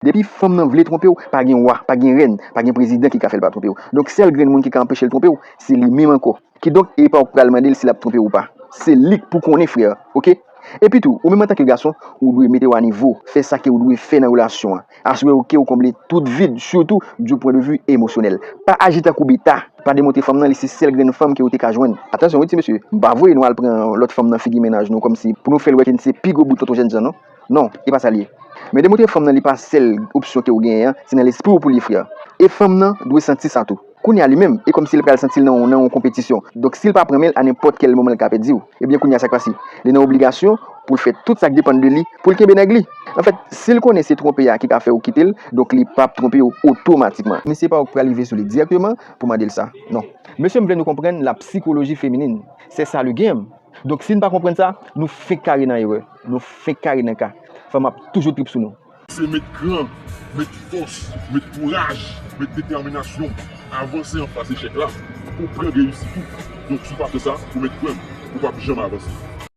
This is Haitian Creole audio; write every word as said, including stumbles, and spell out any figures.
Depi fanm nan vle twonpe w, pa gen wa, pa gen rèn, pa gen prezidan ki ka fè l pa twonpe w. Donk sèl grenn moun ki ka anpeche l twonpe w, se li menm ankò. Kidonk, e pa w k pral mande l si l ap twonpe w ou pa. Se li k pou konnen, frè, oke? Epi tou, ou menm antanke gason, ou dwe mete w a nivo, fè sa ke w dwe fè nan relasyon an. Asire w ke w konble tout vid, sitou du point de vue emosyonèl. Pa aji tankou beta, pa demontre fanm nan li se sèl grenn fanm ke w te ka jwenn. Atansyon wi ti mesye, m pa voye nou al pran lòt fanm nan figi mennaj nou kòmsi pou nou fè l wè ke n se pi gwo bout tonton jènjan non. Non, e pa sa l ye. Men demontre fanm nan li pa sèl opsyon ke w genyen an, se nan lespri w pou l ye frè. E fanm nan dwe santi sa tou. Kounye a li menm, e kòmsi l pral santi l nan yon, nan yon konpetisyon. Donk si l pa pran men l a nenpòt kèl moman l ka pèdi w. Ebyen kounye a sa k pase? Li nan obligasyon pou l fè tout sa k depann de li pou l kenbe nèg li. Anfèt, si l konnen se twonpe a ki ka fè w kite l, donk li p ap twonpe w otomatikman. Men se pa ou k pral rive sou li dirèkteman pou mande l sa. Non. Mesye, m vle nou konprann la psychologie féminine. C'est ça le game. Donk si n pa konprann sa, nou fenk kare nan erè. Nou fenk kare nan ka. Fanm ap toujou trip sou nou. Se met kran, met fòs, met kouraj, met detèminasyon, avanse anfas echèk la pou w pran reyisi tou. Donk si w pa fè sa, ou met kran, ou p ap janm avanse.